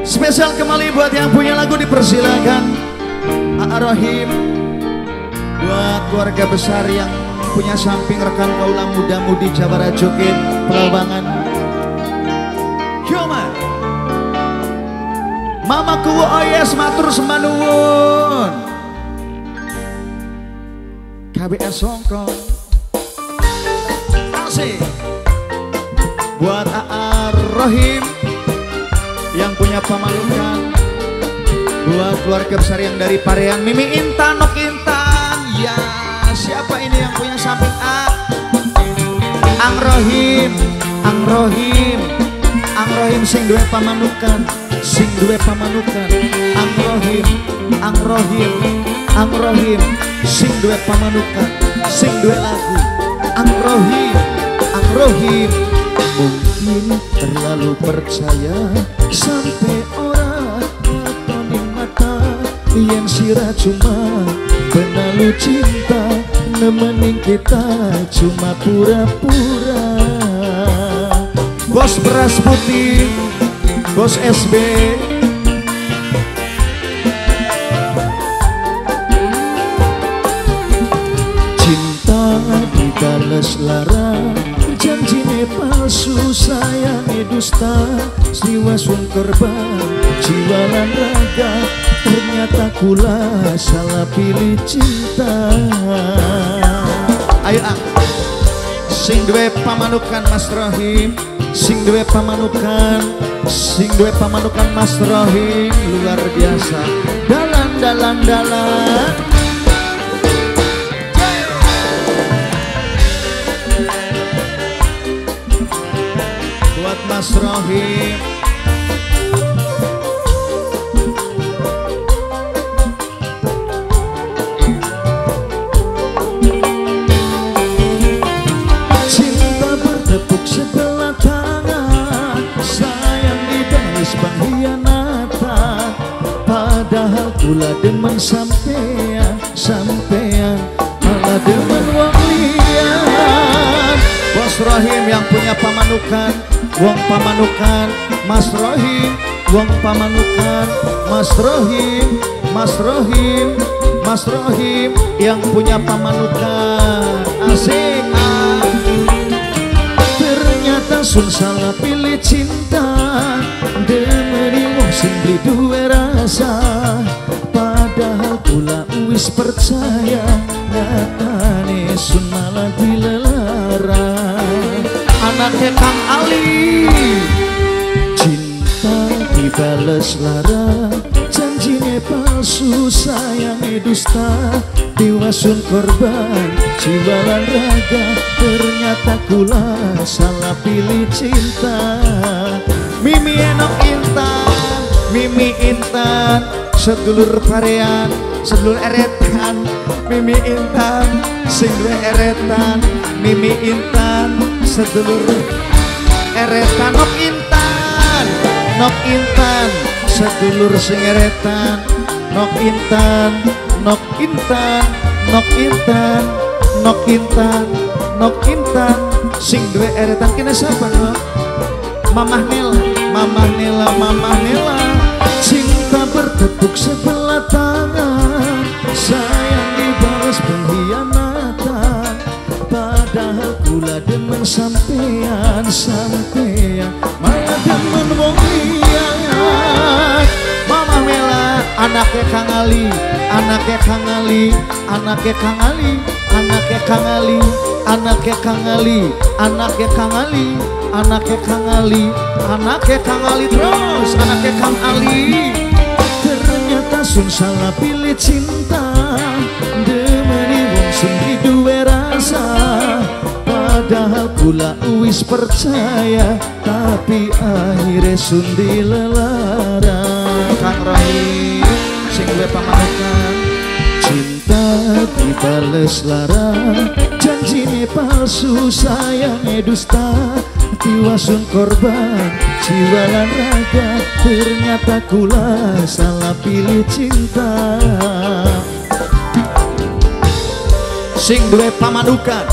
Spesial kembali buat yang punya lagu dipersilakan. Aa Rohim, buat keluarga besar yang punya samping rekan kaula muda-mudi Jawara Joget Pelawangan. Yoma Mama kuwu oyes matur sembah nuwun. KBS Hongkong. Asik. Buat Aa Rohim yang punya pamalukan, buat keluarga besar yang dari Parean, Mimi Intan, Nok Intan. Ya, siapa ini yang punya samping A? Ang Rohim, Ang Rohim, Ang Rohim sing duwe pamanukan, sing duwe pamanukan. Ang Rohim, Ang Rohim, Ang Rohim sing duwe pamanukan, sing duwe lagu. Ang Rohim, Ang Rohim. Mungkin terlalu percaya sampai ora ngetoni mata, yang sirah cuma benalu cinta, nemenin kita cuma pura-pura. Bos beras putih, bos SB. Cinta dibales lara, janjine palsu, sayange dusta, siwa sun korban jiwa lan raga, ternyata kula salah pilih cinta. Ayo ang sing duwe pamanukan Mas Rohim, sing duwe pamanukan, sing duwe pamanukan Mas Rohim, luar biasa. Dalan dalan dalan. Buat Mas Rohim. Cinta bertepuk sebelah tangan, sayang dibalas pengkhianatan, padahal kula demen sampean, sampean malah demen wong liyan. Bos Rohim yang punya pamanukan, wong pamanukan, Mas Rohim, wong pamanukan, Mas Rohim, Mas Rohim, Mas Rohim yang punya pamanukan. Asik. Ternyata sun salah pilih cinta, demeni wong sing beli duwe rasa, padahal kula wis percaya, nyatane sun malah dilelara. Anaknya Kang Ali. Cinta dibales lara, janjine palsu, sayange dusta, diwasun korban jiwa lan raga, ternyata kula salah pilih cinta. Mimi Enok Intan, Mimi Intan, sedulur Parean, sedulur eretan. Mimi Intan, sing duwe eretan. Mimi Intan, sedulur eretan. Nok Intan, Nok Intan, sedulur sing eretan. Nok Intan, Nok Intan, Nok Intan, Nok Intan, Nok Intan, sing duwe eretan. Kene sapa no? Mamah Nela, Mamah Nela, Mamah Nela. Cinta bertepuk sebelah tangan, sayang dibalas pengkhianatan, padahal kula demen sampean, sampean malah demen wong liyan. Mamah Mela, anaknya Kang Ali, anaknya Kang Ali, anaknya Kang Ali, anaknya Kang Ali, anaknya Kang Ali, anaknya Kang Ali, anaknya Kang Ali, anaknya Kang Ali, terus anaknya Kang Ali. Ternyata sun salah pilih cinta, demeni wong sing duwe rasa, padahal kula wis percaya, tapi akhirnya sun dilelara. Kang Rohim sing duwe pamanukan. Cinta dibales lara, janjine palsu, sayange dusta, tiwasun korban jiwa lan raga, ternyata kula salah pilih cinta. Sing duwe pamanukan,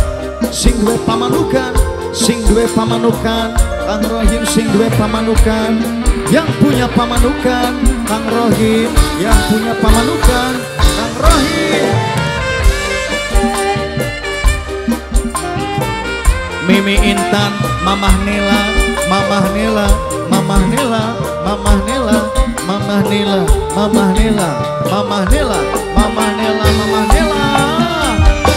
sing duwe pamanukan, sing duwe pamanukan Kang Rohim sing duwe pamanukan, yang punya pamanukan Kang Rohim, yang punya pamanukan Kang Rohim. Mimi Intan, Mamah Nila, Mamah Nila, Mamah Nila, Mamah Nila, Mamah Nila, Mamah Nila, Mamah Nila, Mamah Nila, Mamah Nila.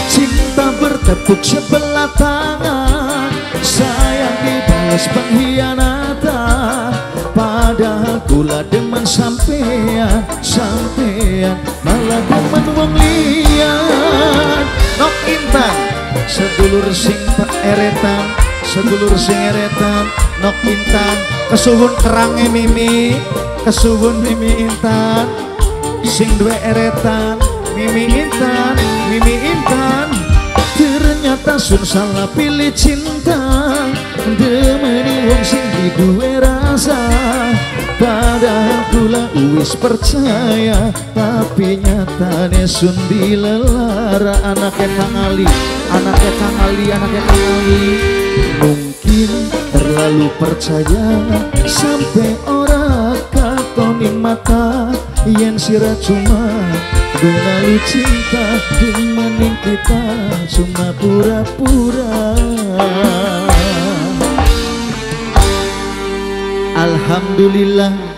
Cinta bertepuk sebelah tangan, sayang dibalas pengkhianatan. Padahal kula demen sampean, sampean malah demen wong liyan. Nok Intan, sedulur sing eretan, sedulur sing eretan, Nok Intan, kesuwun kerange Mimi, kesuwun Mimi Intan, sing duwe eretan, Mimi Intan, Mimi Intan. Ternyata sun salah pilih cinta, demeni wong sing duwe rasa. Padahal kula wis percaya, tapi nyatane sun dilelara. Anake Kang Ali, anake Kang Ali, anake Kang Ali. Mungkin terlalu percaya sampai ora katon ing mata, yen sira cuma terlalu cinta, demening kita cuma pura-pura. Alhamdulillah.